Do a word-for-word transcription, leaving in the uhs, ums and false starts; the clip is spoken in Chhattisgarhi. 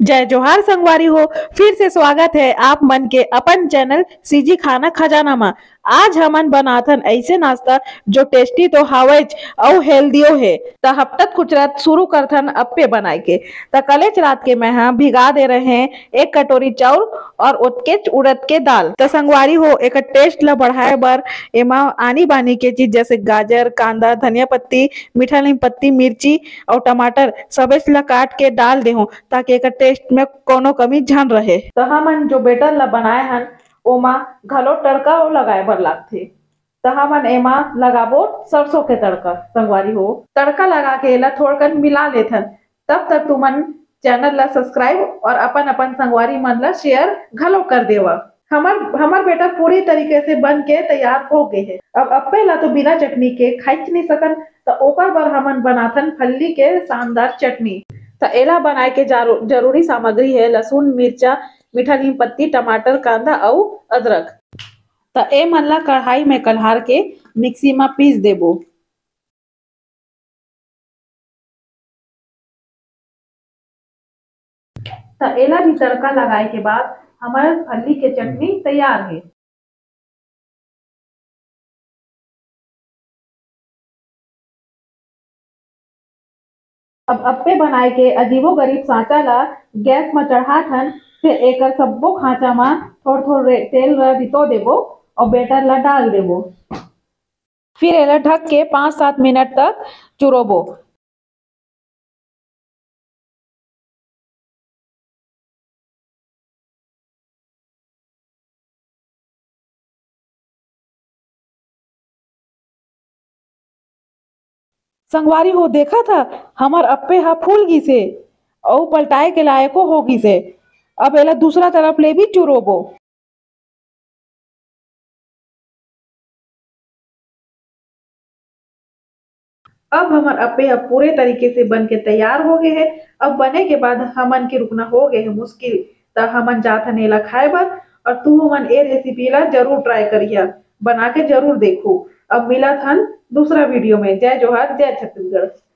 जय जोहार संगवारी हो, फिर से स्वागत है आप मन के अपन चैनल सीजी खाना खजाना मा। आज हमन बनाथन ऐसे नाश्ता जो टेस्टी तो हावयच अउ हेल्दियो हे। त हपटत कुचरत शुरू करथन अप्पे बनाए के। त कलेच रात के मैं ह भिगा दे रहे एक कटोरी चाउर और ओतकेच उड़द के दाल। त संगवारी हो, एकर टेस्ट ला बढ़ाए बर एमा आनी बानी के चीज जैसे गाजर, कांदा, धनिया पत्ती, मीठा नीम पत्ती, मिर्ची और टमाटर सबेच ला काट के डाल देहूं, ताकि एकर टेस्ट में कोनो कमी झन रहे। त हमन जो बैटर ला बनाए हन, ओमा घलो तड़का लगाए बर लागथे। त हमन एमा लगाबो सरसों के तड़का। संगवारी हो, तड़का लगा के एला थोड़कन मिला लेथन। तब तक तुमन चैनल ला सब्सक्राइब और अपन अपन संगवारी मन ला शेयर घलो कर देवा। हमर हमर बैटर पूरी तरीके से बन के तैयार हो गए है। अब अप्पे ला तो बिना चटनी के खाइच नहीं सकन, त ओकर बर हमन बनाथन फल्ली के शानदार चटनी। त एला बनाए के जारू- जरूरी सामग्री है लहसुन, मिर्चा, मीठा नीम पत्ती, टमाटर, कांदा अउ अदरक। त ए मन ला कढ़ाई में कल्हार के मिक्सी में पीस देबो। त एला भी तड़का लगाए के बाद हमर फल्ली के चटनी तैयार हे। अब अप्पे बनाए के अजीबो गरीब सांचा ला गैस म चढ़ाथन, फिर एकर सब्बो खांचा म थोड़ थोड़ रे- तेल ला रितो देबो और बैटर ला डाल देबो। फिर एला ढक के पाँच सात मिनट तक चुरोबो। संगवारी हो, देखा था, हमर अप्पे हा फूल गिसे अउ पलटाए के लायको हो गिसे। अब एला दूसरा तरफ ले भी चुरोबो। अब हमर अप्पे ह पूरे तरीके से बन के तैयार हो गए है। अब बने के बाद हमन के रुकना हो गए है मुश्किल, त हमन जाथन एला खाए बर। और तुमन ए रेसिपी ला जरूर ट्राई करिया, बना के जरूर देखू। अब मिलत हन दूसरा वीडियो में। जय जोहार, जय छत्तीसगढ़।